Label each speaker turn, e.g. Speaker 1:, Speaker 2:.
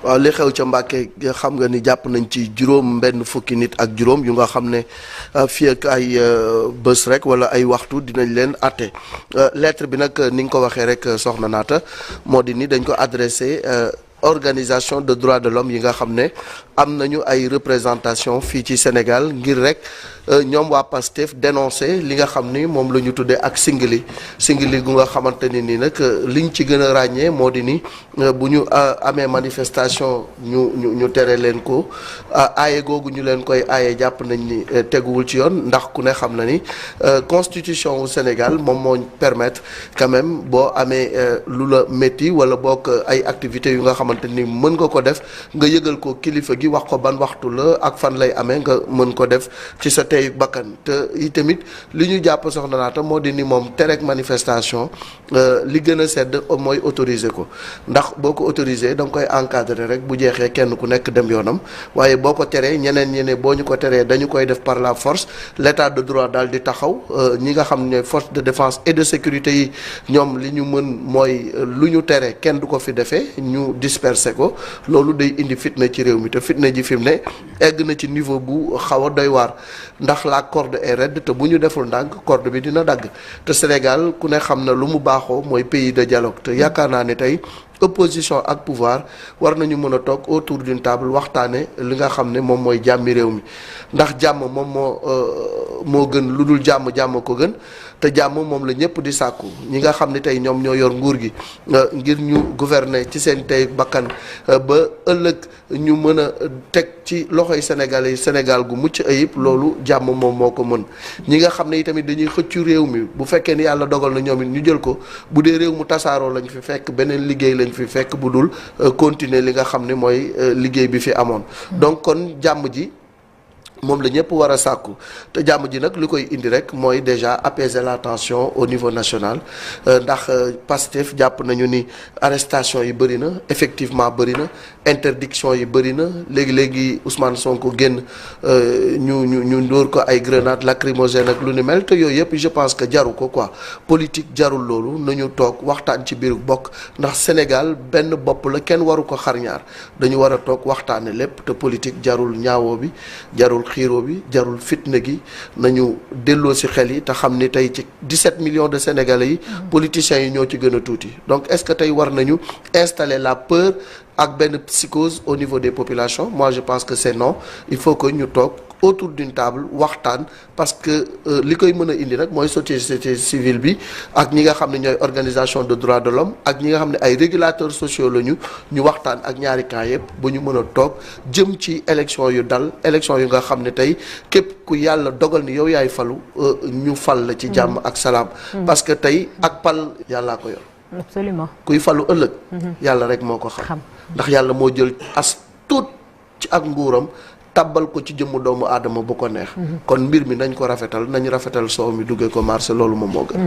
Speaker 1: waaw li xew ca Mbàkke xam nga ni jàpp nañ ci juróom benn fukki nit ak juróom yu nga xam ne fii ak ay bés rek wala ay waxtu dinañ leen àtte lettre bi nag ni nga ko waxee rek soxna Naata moo di ni dañ ko adressé organisation de droits de l'homme yi nga xam ne am nañu ay représentation fii ci Sénégal ngir rek ñoom waa PASTEF dénoncé li nga xam ni moom la ñu tuddee ak singili gu nga xamante ni nii nag liñ ci gën a ràññee moo di ni bu ñu amee manifestation ñu tere leen ko aaye googu ñu leen koy aaye jàpp nañ ni teguwul ci yoon ndax ku ne xam na ni constitution wu Sénégal moom moo permettre quand même boo amee lu la métti wala boog ay activités yu nga xamante ni mën nga ko def nga yëgal ko kilifa gi wax ko ban waxtu la ak fan lay amee nga mën ko def ci sa tey bakkan te itamit li ñu jàpp soxna Naata moo di ni moom terek manifestation li gën a sedd mooy autoriser ko ndax boo ko autoriser da nga koy encadrer rek bu jeexee kenn ku nekk dem yoonam waaye boo ko teree ñeneen boo ñu ko teree dañu koy def par la force l'état de droit daal di taxaw ñi nga xam ne force de défense et de sécurité yi ñoom li ñu mën mooy lu ñu tere kenn du ko fi defee ñu disperser ko loolu day indi fitna ci réew mi te fitna ji fi mu ne egg na ci niveau bu xaw a doy waar ndax la corde est raide te bu ñu deful ndànk corde bi dina dagg te Sénégal ku ne xam na lu mu baaxoo mooy pays de dialogue te yaakaar naa ne tey opposition ak pouvoir war nañu mën a toog autour d'une table waxtaane li nga xam ne moom mooy jàmmi réew mi ndax jàmm moom moo gën lu dul jàmm ko gën te jàmm moom la ñëpp di sàkku ñi nga xam ne tey ñoom ñoo yor nguur gi ngir ñu gouverner ci seen tey bakkan ba ëllëg ñu mën a teg ci loxoy Sénégalais yi Sénégal gu mucc ayib loolu jàmm moom moo ko mën ñi nga xam ne itamit dañuy xëccu réew mi bu fekkee ni yàlla dogal na ñoom it ñu jël ko bu dee réew mu tasaaroo lañ fi fekk beneen liggéey lañ fi fekk bu dul continuer li nga xam ne mooy liggéey bi fi amoon donc kon jàmm ji moom la ñëpp war a sàkku te jàmm ji nag li koy indi rek mooy déjà apaiser la tension au niveau national ndax Pastef jàpp nañu ni arrestation yi bëri na effectivement bëri na interdiction yi bëri na léegi Ousmane Sonko génn ñu dóor ko ay grenades lacrymogènes ak lu ni mel te yooyu yëpp je pense que jaru ko quoi politique jarul loolu nañu toog waxtaan ci biir bokk ndax Sénégal benn bopp la kenn waru ko xarñaar dañu war a toog waxtaane lépp te politique jarul ñaawoo bi jarul xiiro bi jarul fitna gi nañu delloo ci xel yi te xam ni tey ci 17 millions de Sénégalais yi politiciens yi ñoo ci gën a tuuti donc est-ce que tey war nañu installer la peur ak benn psychose au niveau des populations moi je pense que c'est non il faut que ñu toog autour d'une table waxtaan parce que li koy mën a indi nag mooy société civile bi ak ñi nga xam ne ñooy organisation de droits de l'homme ak ñi nga xam ne ay régulateurs sociaux lañu ñu waxtaan ak ñaari camps yëpp ba ñu mën a toog jëm ci élection yu dal élection yu nga xam ne tey képp ku yàlla dogal ni yow yaay falu ñu fal la ci jàmm ak salaam parce que tey ak pal yàllaa ko yor
Speaker 2: absolument
Speaker 1: kuy falu ëllëg yàlla rek moo ko xam ndax yàlla moo jël as tuut ci ak nguuram tabbal ko ci jëmmu doomu aadama bu ko neex kon mbir mi nañ ko rafetal nañ rafetal soow mi duggee ko marché loolu moom moo gën